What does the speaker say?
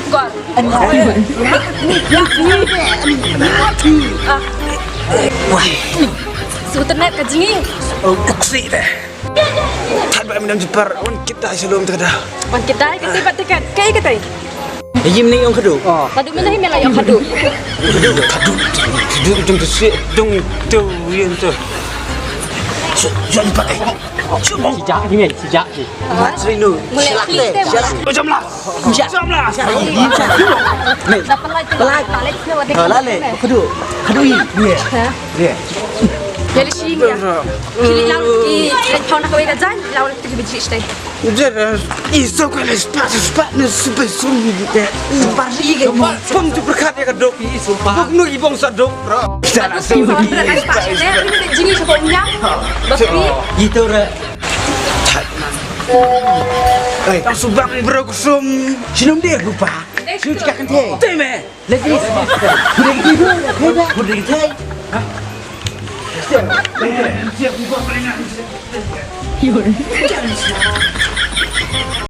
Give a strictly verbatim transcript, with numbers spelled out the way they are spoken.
shukor. Wai. Su internet ka jingim. Oh, uksi deh. Thad ba em dang jepar, wan kita shalom tada. Wan kita, kita ba tiket. Kaei kita? Yim ni ong khadu. Khadu mana hi mela ong khadu. Khadu, khadu, khadu dong tu si, dong tu yin tu. Jom pa. Sijak ni, sijak ni. Mat sri nu. Mulai. Jom lah. Jom lah. Ni. Pelai. Pelai. Pelai. Khadu. Khadu i. Ye. Ye. Ye le sing ya. Kili lau ki, lau na kawei ka jan, lau na ki biji stai. Jera, i so ka le spa, spa, ne super sum ni de. Spa ni ke. Pom tu perkat ya ka dok. Dok nu i bong sa dok, bro. Kita la so. Jini sa pom ya. Bapi. Itu re. Hey, tang subang bro kusum. Sinum dia lupa. Sini ka kan te. Te me. Lagi. Udah gitu. Udah gitu. Hah?